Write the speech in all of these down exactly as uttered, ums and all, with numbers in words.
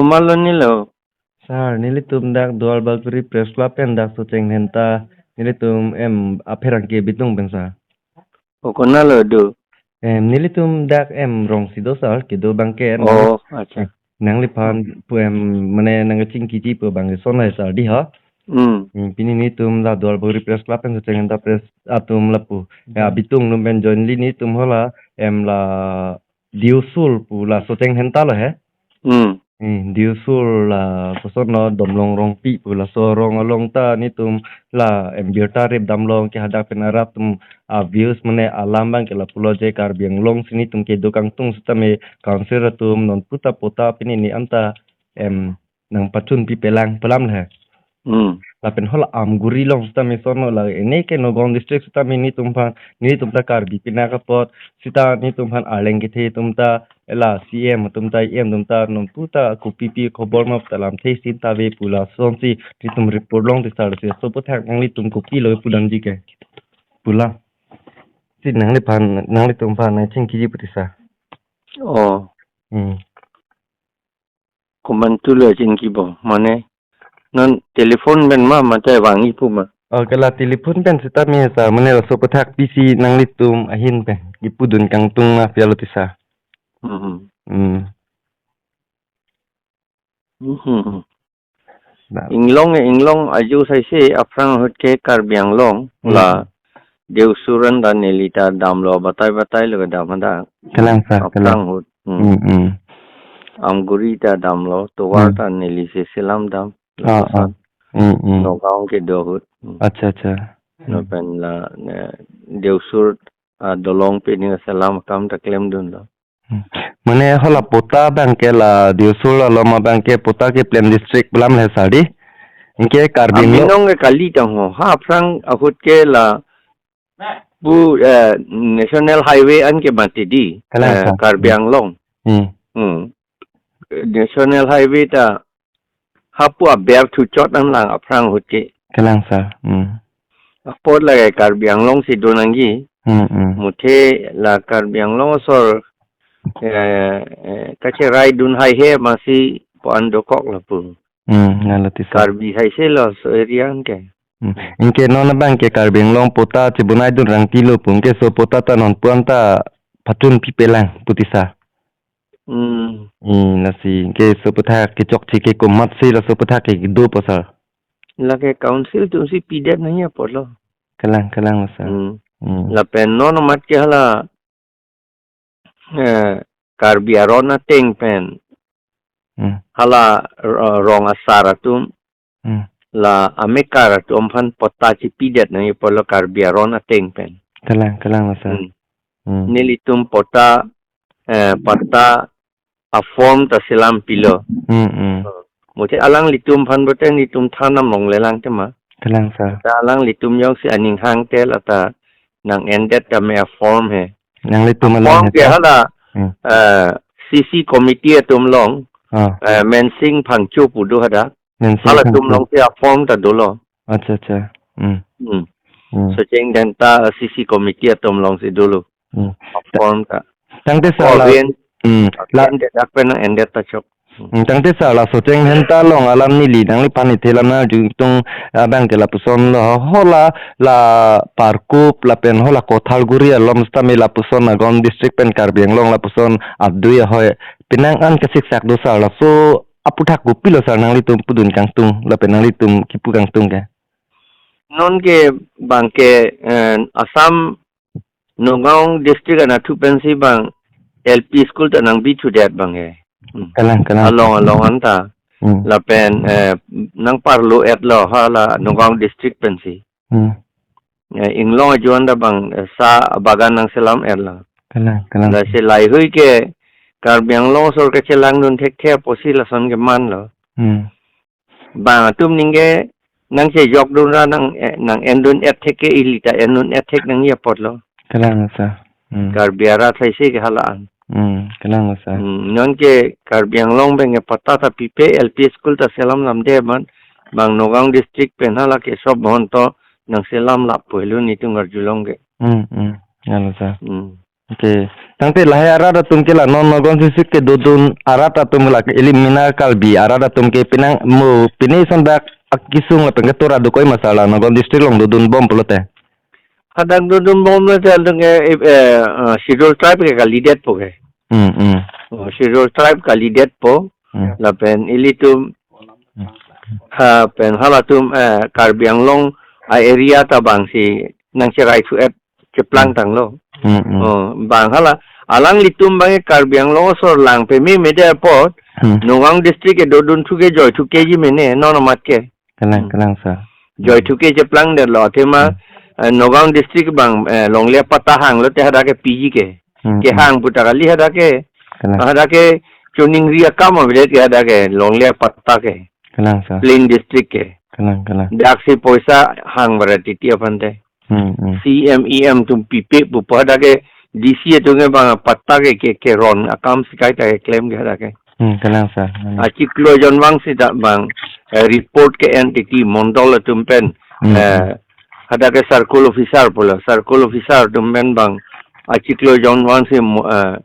Malonilo. Sir, nelitum dak Duarbagori Press Club pen dak Socheng Dhenta, nelitum em apherangke bitung pen sir. O konalo do? Em, nelitum dak em rong si do sir, kedo abangke em. Oh, acha. Nangliphan pu em mane nangchingkiji pu abang son hai sir di ha. Hmm. Hmm, pini nelitum la Duarbagori Press Club pen Socheng Dhenta press atum lapu. Ya, hmm, bitung atum pen jointly nelitum hala em la Diu Sur pu la Socheng Dhenta lo he. Hmm. Hmm, Diu Sur la koson lo Domlong Rongpi pu laso arong along ta nelitum la em birta rip damlo, ke hadak pen arap atum a views mane alam abangke lapulo je Karbi Anglong si nelitum kedo kangtung sitame council atum non puta patta pini ni anta em nangpachun pipelang pu alam le. Hmm. Lapen hala Amguri along sitame son lo la ene ke Nagaon district sitame nelitum aphan, nelitum ta Karbi pinak apot sita nelitum aphan arleng kethe atum ta la C M atum ta E M atum ta non puta kopi pi khobor ma ta lamthe isi ta ave pu lasonsi nelitum report longte sir si laso aphuthak nanglitum kopilo pudamji ke pu la. Si nangliphan nanglitum aphan nangchingkiji pu ti sir. Oh. Hmm. Komantu lo chingki bo, mane non telephone pen ma mate vangji pu ma? Oh, ke la telephone pen sitame sir, mane laso aphuthak pisi nanglitum ahin pen kipudun kangtung ma pi alo ti sir. Hmm. Hmm. Hmm. Na. Inglong, inglong aju saise aphrang ahut ke Karbi Anglong, hmm, la Diu Sur an ta neli ta damlo, batai batai lo kedam hadak. Kalang sir, kalang. Aphrang ahut. Hmm. Hmm, hmm. Amguri ta damlo, tovar, hmm, ta neli si selam dam. Ah, ah. Lapuson. Hmm, hmm. Nagaon kedo ahut. Hmm. Acha, acha. Hmm. Lapen la, ne, Diu Sur, ah, dolong pini selam akam ta klemdunlo. Hmm. Mane hala patta abangke la Diu Sur along abangke patta ke plain district pu alam le sir di. Anke Karbi Anglong. Aminong ke kali tang ho. Ha aphrang ahut ke lapu, eh, National Highway an ke mati di. Kalang, eh, sir. Karbi Anglong. Hmm. Hmm. National Highway ta hapu aber thuchot an lang aphrang ahut ke. Kalang sir. Hmm. Apot lake Karbi Anglong si do nangji. Hmm, hmm. Muthe la Karbi Anglong asor, eh, eh, kacherai dun haihe masi po-an dokok lapu. Hmm, nalo ti sir. Karbi saise laso area anke. Hmm. Anke non abangke Karbi Anglong patta chibonai dun rangti lo pu, anke laso patta ta non pu anta pachun pipelang pu ti sir. Hmm. Hmm, lasi, anke laso aphuthak kechokche ke komatsi laso aphuthak ke do pu sir? Lake council atum si pidet nangji apotlo. Kalang, kalang sir. Hmm. Hmm. Lapen non amat ke hala, eh, Karbi aron ateng pen. Hmm. Hala, eh, rong asar atum. Hmm. La amekar atum aphan patta chipidet nangji apotlo Karbi aron ateng pen. Kalang, kalang lo sir. Hmm. Hmm. Nelitum patta, eh, patta a form ta selam pilo. Hmm, hmm. Muthe alanglitum aphan bote nelitum than nam longle lang tema. Kalang sir. Ta alanglitum jongsi aning hang te la ta nang-endet tame a form he. Nanglitum a alang form he ke ta? Hala, hmm, eh, C C committee atum along, ah, eh, Mensing Phangcho pu do hadak. Mensing Phangcho. Halatum along si a form ta dolo. Acha, acha. Hmm. Hmm. Hmm. Socheng Dhenta C C committee atum along si dolo. Hmm. A form ta. Tangte sir la, oh, ven. Hmm. La ven de dak pen nang-endet ta chok. Hmm, tangte sir la Socheng Dhenta along alam neli nangliphan ithelam nangjutung abangke lapuson lo, hala la Parkup lapen hala Kothalguri along sitame lapuson Nagaon district pen Karbi Anglong lapuson adui ahoi penang an kasiksak do sir, laso aphuthak kopilo sir nanglitum pudun kangtung lapen nanglitum kipu kangtung ke? Non ke abangke, eh, Assam Nagaon district anatthu pensi abang L P school ta nangbi thudet abang he. Hmm. Kalang, kalang. Along along anta. Hmm. Lapen, eh, nangparlo-etlo hala Nagaon district pensi. Hmm. Eh, inglong ajoine ta abang, eh, sa bagan nangselam-etlo. Kalang, kalang. Lasi laheihui ke Karbi Anglong asor kachelangdun thekthe apotsi lason kemanlo. Hmm. Bang atum ningke nangchejokdun ra nang, eh, nang-endun-et thek ke ili ta endun-et thek nangji apotlo. Kalang sir. Hmm. Karbi arat saise ke hala an. Hmm, kalang sir. Hmm, non ke Karbi Anglong abangke patta ta pipe, L P school ta selam lamde abang, bang Nagaon district pen hala Keshob Mahanta nangselam lapu helo nelitum karjulong ke. Hmm, hmm. Nalo sir. Hmm. Okay. Tangte lahai arat atum ke la non Nagaon District kedodun arat atum la ili mena Karbi arat atum ke penang mo pine ason dak akesung lapen ketur aduk oi ma sir la Nagaon District along dodunbom pulote. Hadak dodunbom pulote along ke, eh, eh, Schedule Tribe ke kalidetpo ke. Hmm, hmm. Oh, Schedule Tribe kalidetpo. Hmm. Lapen ilitum, hmm, ha, pen halatum, eh, Karbi Anglong a-area ta bang si nangcherai thu-et cheplang, hmm, tanglo. Hmm, hmm. Oh, bang hala. Alanglitum bang Karbi Anglong asor lang pememe det apot, hmm, Nagaon District kedodun thu kejoi thu keji mene, non amat ke. Kalang, hmm, kalang sir. Joi, hmm, thu ke cheplang detlo, athema, hmm, eh, Nagaon District bang, eh, longle apatta hanglote hadak ke piji ke. Hmm, hmm. Kehang pu ta kali hadak ke. Kalang. Hadak ke choningri akam avedet ke hadak ke longle apatta ke. Kalang sir. Plain District ke. Kalang, kalang. Dak si poisa hang barat titi aphan te. Hmm, hmm. C M, E M atum pipe pu pu hadak ke D C atum ke bang patta ke, ke, keron akam si kaita keklem ke hadak ke. Hmm, kalang sir. Hmm. Achiklo ajon vangsi dak bang, eh, report ke-en titi mondol atum pen, hmm, eh, hmm, hadak ke circle officer pulo, circle officer atum pen bang achiklo ajon vangsi mo-, eh,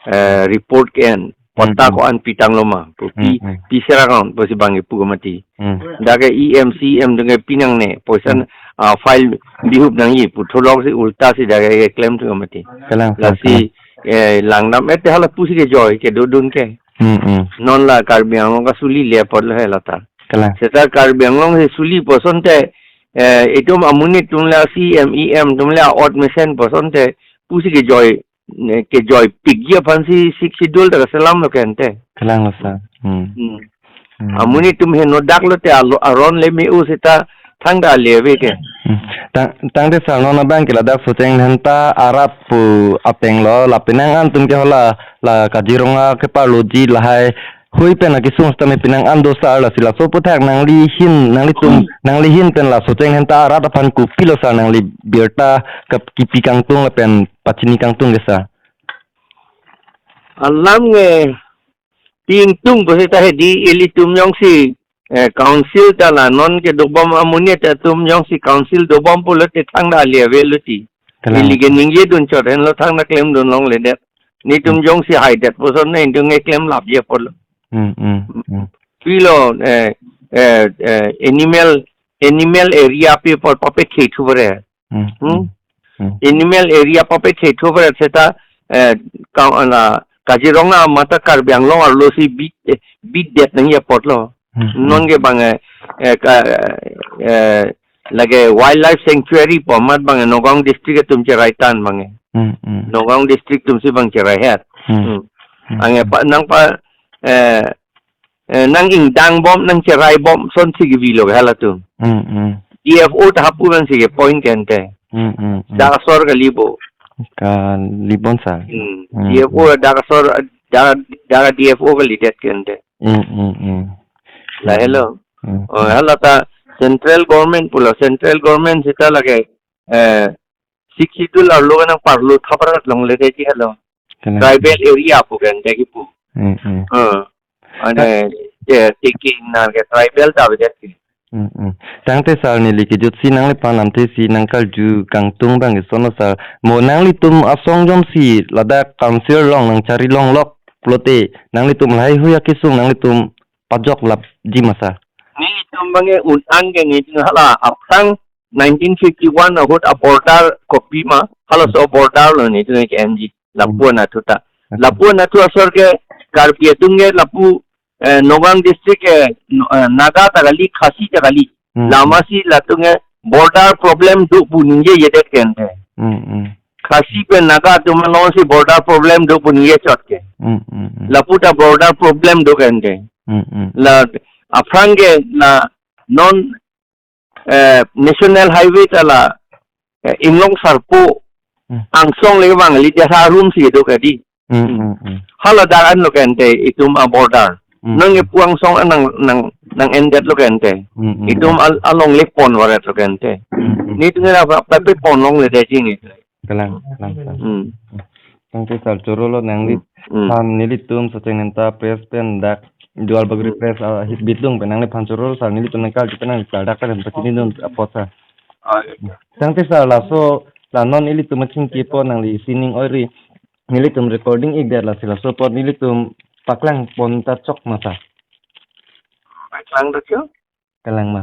eh, report ke-en. Patta, hmm, ko-an pitanglo ma pu pi, hmm, hmm, pi sera account pusi bang ipu mati. Hmm. Dak ke E M C M atum ke pinangne, poisa, hmm, ah, file bihup nangji pu tholok si ulta si dak ke klem thu mati. Kalang, kalang, lasi, kalang, eh, langdam-et te hala pusi kejoi kedodun ke. Hmm, hmm. Non la Karbi Anglong kasuli le apotlo he lata. Kalang. Seta Karbi Anglong si sulipo asonte, eh, itum amonit atum la C M, E M atum la ot mesenpo asonte pusi kejoi, ne, kejoipikji aphansi Sixth Schedule ta kaselamlo ke ante. Kalang lo sir. Hmm. Hmm. Hmm. Amonit atum henodak lote alo aron le me-o seta thangta ale ave ke. Hmm. Tang, tangte sir non abang ke ladak Socheng Dhenta arat pu apenglo, la penang an atum ke hala la Kaziranga keparloji lahai hui pen akesung sitame penang an do sir, lasi laso aphuthak nanglihin, nanglitum, hmm, nanglihin pen la Socheng Dhenta arat aphan kopilo sir nangli birta kap-, kipi kangtung lapen pachini kangtung ke sir? Alam nge pingtung pusi ta hedi ilitum jongsi, eh, council ta la non kedobom amonit atum jongsi council dobom pulote thangta ale avelo ti. Kalang. Ili ke ningjedun chot henlo thangta klemdun longledet. Netum, hmm, jongsi haidetpo ason netum ke klemlapji apotlo. Hmm, hmm, hmm. Pilo, eh, eh, eh, animal, animal area pi apot papet khe thu pare. Hmm, hmm. Hmm. Hmm. Animal area papet khe thu pare seta, eh, ka-, la Kaziranga mate Karbi Anglong arlo si bit, eh, bitdet nangji apotlo. Hmm, hmm. Non ke bang, eh, eh, ka, eh, lake wildlife sanctuary pu amat bang, eh, Nagaon District atum cherai tang bang, eh. Hmm, hmm. Nagaon District atum si bang cherai het. Hmm. Hmm. Hmm. Anke pa, nang pa, eh, eh, nang ingdangbom, nang cheraibom asonsi kevilo ke halatum. Hmm, hmm. D F O ta hapu ansi ke point ke ante. Hmm, hmm, hmm. Dak asor kalipo. Kalipon sir. Hmm. Hmm, D F O, hmm, dak asor, dak, dak D F O kalidet ke ante. Hmm, hmm, hmm. Lahelo. Hmm. Oh, hala ta central government pulo, central government seta lake, eh, Sixth Schedule arlo nangparlo thaprat longledetji helo. Kalang. Tribal area pu ke ante kipu. Hmm, hmm. Eh. Ane, eh, tiki nang ke tribal ta avedet ke. Hmm, hmm. Tangte sir neli kejutsi nangliphan lamthe si nangkarju kangtung bang ke ason lo sir. Mo nanglitum asong jongsi ladak council along nangchari longlok pulote nanglitum lahai hui akesung nanglitum pajoklapji ma sir? Nelitum bang ke un-an ke netum hala aphrang nineteen fifty-one ahut a-border kopi ma, halaso border lo netum ke-enji. Lapu, hmm, anatthu ta. Acha. Lapu anatthu asor ke Karbi atum ke lapu, eh, Nagaon District ke, no, eh, Naga ta kali, Khasi ta kali. Hmm. Lama si latum ke border problem do pu ningjejedet ke ante. Hmm, hmm. Khasi pen Naga atum along si border problem do pu ningje chot ke. Hmm, hmm, hmm. Lapu ta border problem do ke ante. Hmm, hmm. La aphrang ke la non, eh, National Highway ta la, eh, Inglong Sarpo, hmm, angsong le vang li dia harum si do ke di. Hmm, hmm, hmm. Hala dak an lo ke ante itum a-border. Hmm. Nang ipu angsong an nang, nang, nang-endetlo ke ante. Hmm, hmm, itum hmm. Al-, alongle pon varetlo ke ante. Hmm, hmm. Netum ra pa, pa, pe pon longledetji ni. Kalang, kalang, kalang. Hmm. Tangte sir chorolo nangli, hmm, hmm, phan nelitum Socheng Dhenta press pen dak Duarbagori, hmm, press, ah, hit bitlung pen nangliphan chorolo sir nelitum nangkarju pen nangli sir dak pen pachinidun apot sir. Ah, ya, ya. Tangte sir laso la non ilitum achingki apot nangli sining oiri nelitum recording-ik det lasi laso apot nelitum paklang pon ta chok ma ta. Paklang ta chok. Kalang ma.